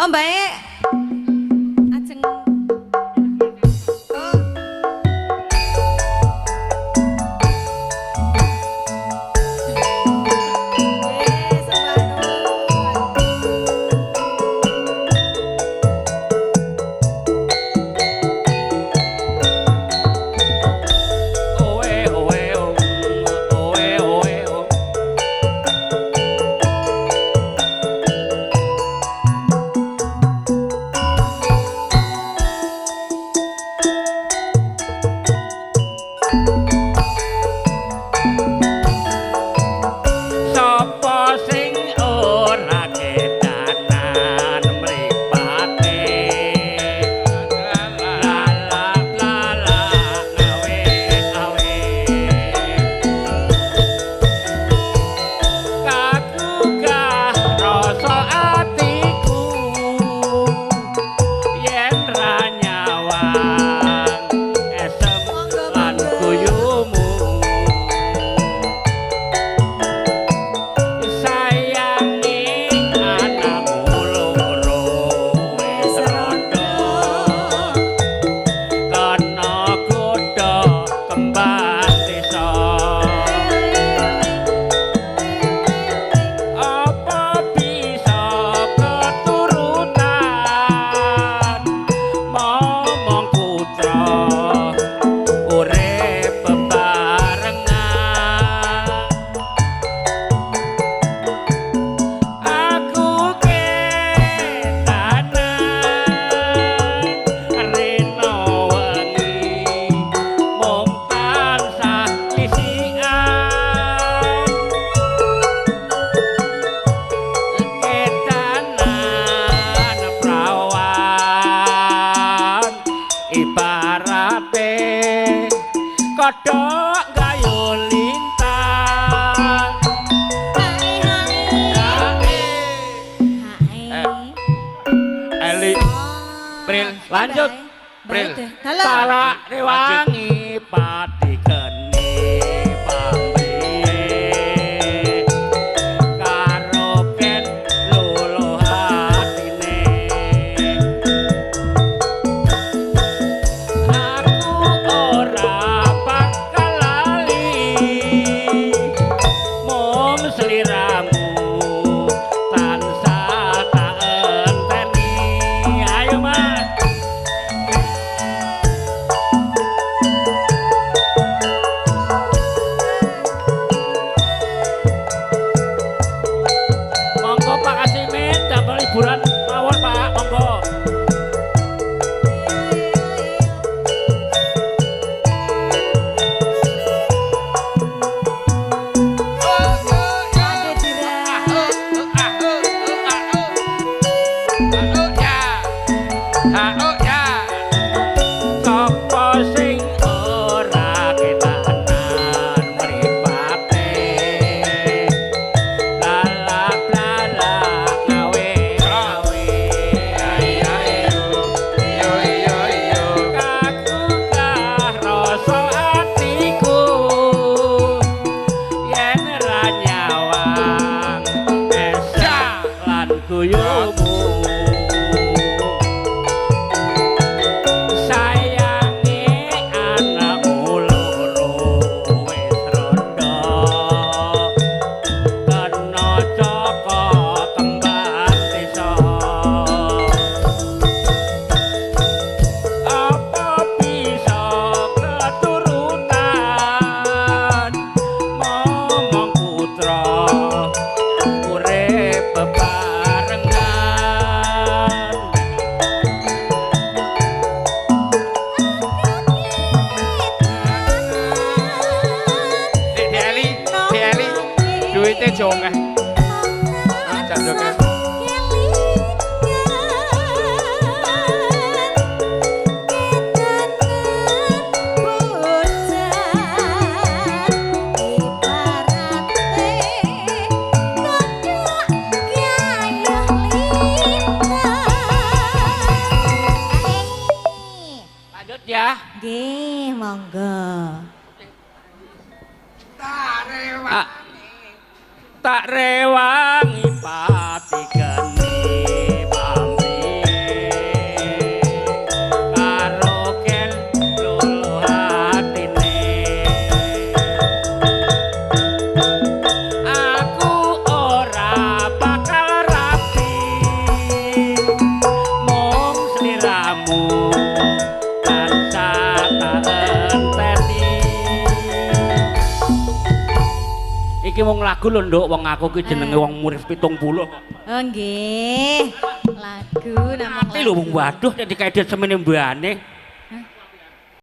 Oh, Mbak ajeng. Oh. Nggih, sembah nuwun. Owe owe owe owe o. Sapa sing ora kedanan mripate, la la la la ngawe awe, kagugah rasa atiku yen ra nyawang esem Monggo, lan monggo. guyumu, sayange anakmu loro wis rondo, kena godha kembang desa. Apa bisa keturutan momong putra urip bebarengan? Aku ketanan rena wengi mung tansah lisikan, ketanan prawan ibarate kodhok gayu lintang. Hai hai. Hai. Eli Pril. Lanjut. Pril. Dalam. Tarak rewangi pati geni pamrih karo ken luluh atine, aku ora bakal lali mung sliramu tansah tak enteni. Ayo, Mas. Monggo Pak Kasimin damel hiburan mawon, Pak, monggo. Aduh, Dira. Sapa sing ora ketanan mripate, la la la la ngawe awe, kagugah rasa atiku yen ra nyawang esem lan guyumu, sayange anakmu loro wis rondo, kena caka kembang desa. Apa bisa keturutan momong putra urip bebarengan? Dek Eli, Dek Eli, duitnya jongeh. Jangan. Lanjut ya. Nggih, monggo. Ah, tak rewangi pati geni. Iki wong lagu lho, Nduk, wong aku ki jenenge wong murid 70 kok. Oh nggih. Lagu namung Ati lho wong waduh nek dikae semene mbane.